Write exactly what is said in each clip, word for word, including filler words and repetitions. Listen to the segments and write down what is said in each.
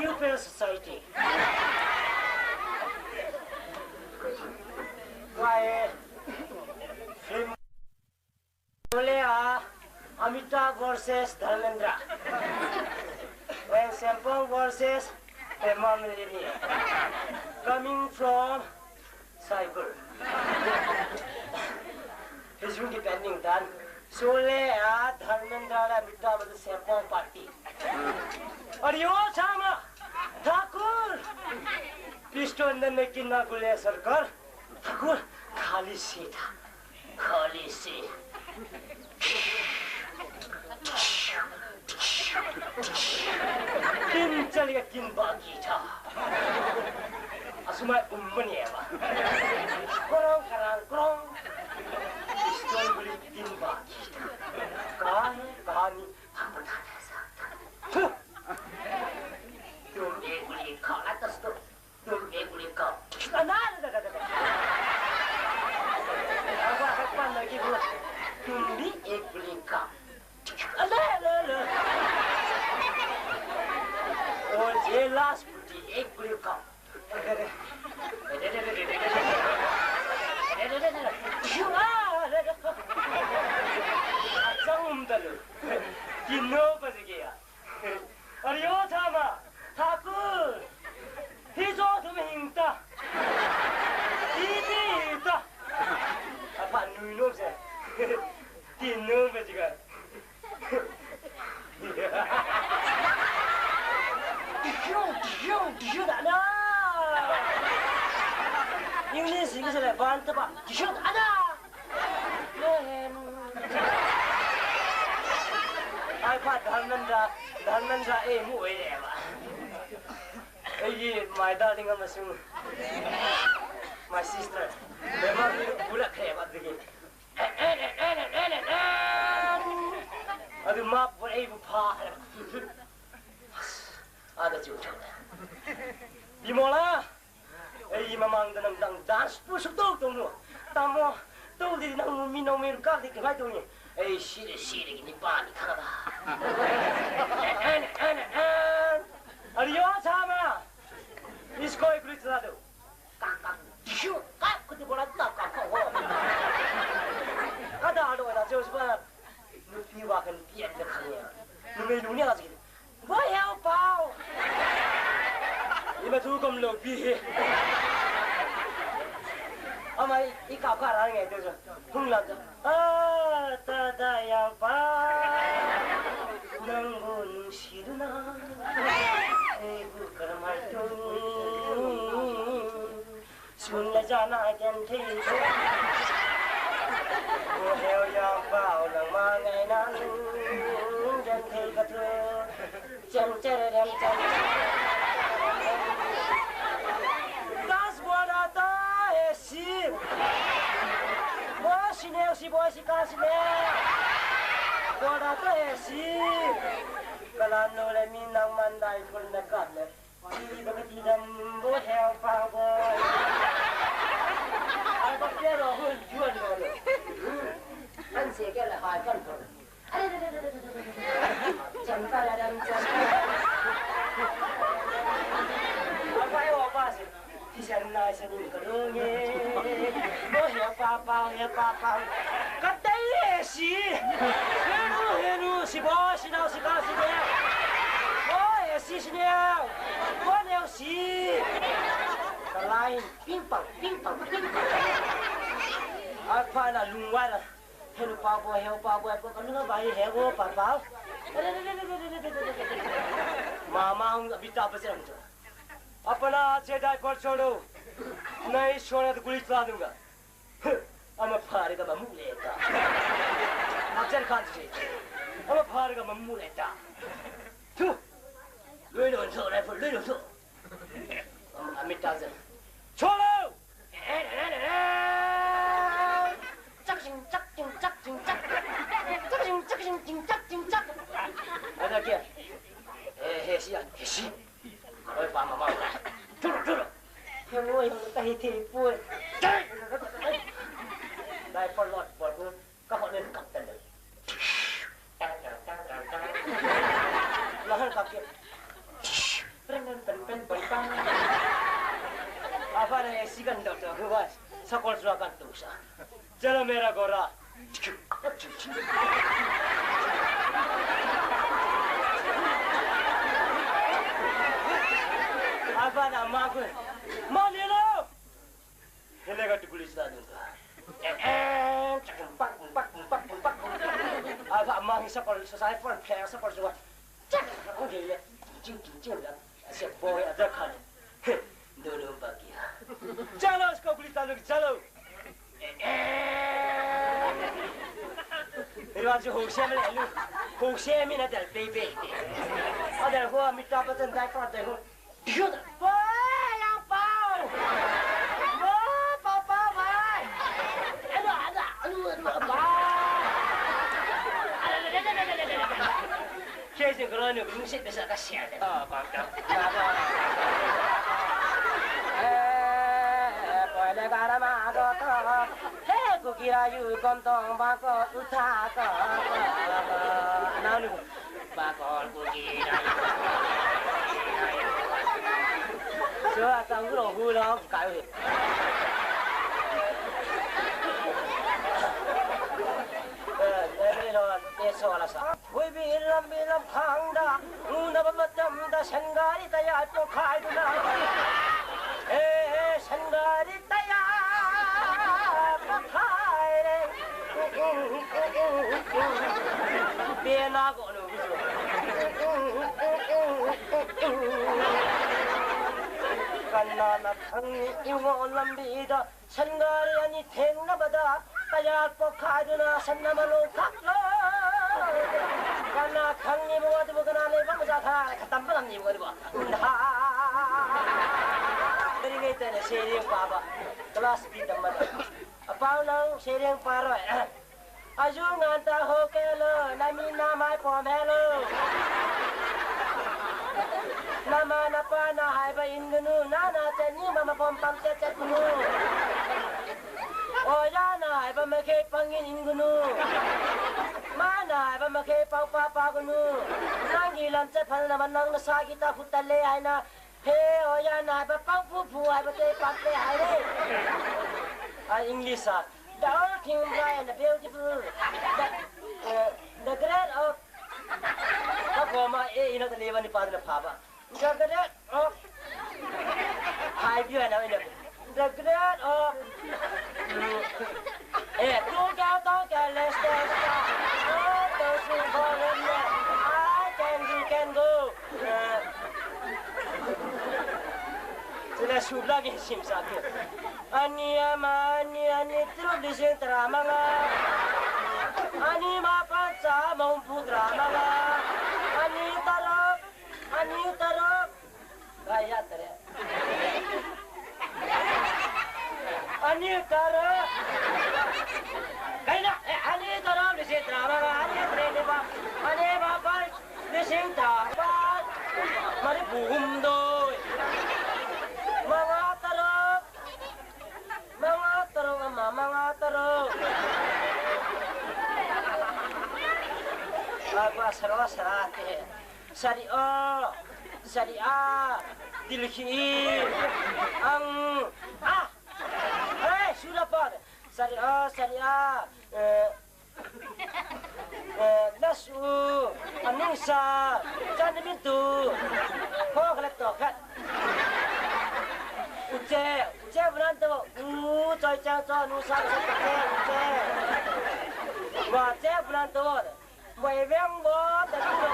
New Fair Society. Why? Film. Sholay, ah, Amitabh versus Dharmendra. And Sempong versus Hema Malini. Coming from Saibur. He's really depending dan. Sholay, ah, Dharmendra le Amitabh versus Sempong party. Aryo Sama, Thakur. Pistol ne lekin na gule sarkar. Thakur, khali se tha. Khali se. Tin chali ka kin ba ki tha. Asumai um mani eva. Krong, karang, krong. Pistol guli kin ba ki tha. Kahani, kahani. Huh. Tum e guli kha la tas to. Tum e guli kha. Ana, da, da, da, da. Aba, ha, pan lagi bu. Tum bi e guli kha. Ana, la, la. O je last buti e guli kha. Shu, ah, da, da. Achang um da lu. Kino pa sige ya. Aryo Sama, Thakur, hi jo thum hing ta. Hi ti ta. Apa nui nom se. Ti nom pe jiga. Tishu, tishu, tishu da na. English, English le ban ta ba. Tishu da na. Ai pa Dharmendra, Dharmendra e mu oi le ba. Ei, my darling amasung. My sister. Bema mi bula khe ba digi. Adu ma bu ei bu pha. Ada chu chu. Bimola. Ei, mamang da nang dang dance pu suk tou tou nu. Tamo, tou di nang mi nang mi ka di kai tou ni. Ei, si de, si de, ni pa ni kha ba. En, en, en. Aryo Sama. Isko ek guli chala do. Ka, ka, dishu, ka, kuti bola ta, ka, ka, ho. Ka da do da jo sba. Nupi wa kan pian da kha ni. Nu me nu ni la ji. Boy, help out! Ima thu kom lo pi hi. Ama i ka ka ra ngai te jo. Hung la jo. Ah, ta da yang pa. Nang bu nung si du na. Ei bu kar mai tu. Sun le jan a genthei thu. Ko heu yang pau lang ma ngai nan genthei ka thu. Chan char ram chan. Das bora ta he si. Bo si ne Si boy si ka si le. Boda to e si. Kalan no le mi nang man dai khol na ka le. Ti ba ka ti dam bo heo pa boy. Ai ba ke ro hun juan lo le. An se ke le hai kan ko. Cham ka ra dam cham. Apa e wa pa si. Ti san nai san ni ka lo nge. Bo heo pa pa heo pa pa. Ka tai e si. Henu henu si bo si nau si ka si ne. Bo e si si ne. Bo ne si. Ka line ping pang ping pang ping pang. Apa na lungwa la. Hello, pa boy, hello, pa boy, pa, kanu na bai, hello, pa, pa. Mama, hung abita pa siya nito. Apana, che dai por choro. Nahi chora to guli chla dunga. Ama phare ka mamu leta. Achen khan che. Ama phare ka mamu leta. Thu. Lui no so, rifle, lui no so. Amit Tarzan. Cholo! Chak ching, chak ching, chak ching, chak. Chak ching, chak ching, ching, chak ching, chak. Ada kia. Eh, he si, he si. Oi, pa mama. Turu, turu. He mo, he mo, tahi, tahi, pui. Dai, palot, palot. Ka hot len kap tan dai. Tang, tang, tang, tang, tang. Lahan kap ke. Pen, pen, pen, pen, pen, pen. Apa na e si kan dok to, huwas. Sakol sua kan tu sa. Chalo mera gora. Apa na ma ko. Ma le lo. Hele ka tukuli sa dun ka. Eh, eh, chak, pak, pak, pak, pak, pak. Ava mang sa kol, sa sai fon, play sa kol, sa. Chak, ang hele. Ching, ching, ching, la. Ase boy, ada kan. Dono bakia. Chalo, sko kuli talu, chalo. Eh, eh. Iwan si ho se mi na lu. Ho se mi na dal, baby. Ada ho, mi ta pa tan dai pa dai ho. Pau! Pau! Pau! Pau! Pau! Kei jing kalo ni kung sit besa ka sial. Ah, pau, pau. Eh, pau le gara ma ko to. He, ku kira yu kom tong ba ko uta ko. Nanu. Pakol kuki na. So, atang hu lo hu lo, kai hu. Eh, eh, eh, lo, eh, so, la, sa. Hui bi lam, bi lam, phang da. Ngu na ba ma tam da, sen gari ta ya, to khai du na. Eh, eh, sen gari. Taya, pathai re. Bena ko no. Kana na thang ni iwo lambi da, sangari ani theng na bada, taya ko khai du na, san na malo khak lo. Kana thang ni mo du kana le ba ja tha, khatam ba ni mo du ba. Dari ngai tene, Sereng pa ba. Class B tamma ta. Apau nang Sereng pa roi. Aju ngan ta ho ke lo, na mi na mai pom he lo. Na ma na pa na hai ba in gnu, na na che ni ma ma pom pam che che gnu. O ya na hai ba ma khe pang in in gnu. Ma na hai ba ma khe pau pa pa gnu. Nang gi lam che phan na ma nang na sa gi ta khu ta le hai na. He, o ya na, ba pang pu pu, ai ba te pang te hai re. Ah, English ah. The old thing bright and the beautiful. The, uh, the great of, ka ko ma, eh, ina ta le ba ni pa na pha ba. The great of, hai bi na ina. The great of, mm, eh, tu ka to ka le sta sta. Oh, to su ko le. I can, you can go. Sila subla ke sim sa ke. Ani ama ani ani tru dising tramanga. Ani ma pansa maumpu tramanga. Ani tarok, ani tarok. Gaya tare. Ani tarok. Kaina. Agua saro sara te. Sari o. Sari a. Dilhi. Ang. Ah. Hey, sula pa. Sari o, sari a. Eh, eh, nasu. Aningsa. Chan ni tu. Ho kala to khat. Uche, uche bulan to. U, choi chang cho, nu sa, sa, uche, uche. Wa che bulan to. Boi veng vo, ten tin ho.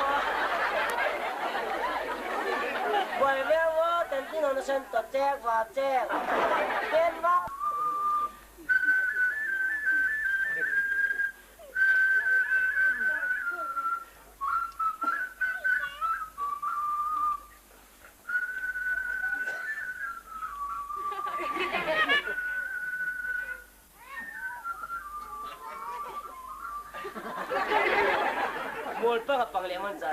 Boi veng vo, ten tin ho, na sen to chek, va chek. Pen va. Mol pa ka pang le man sa.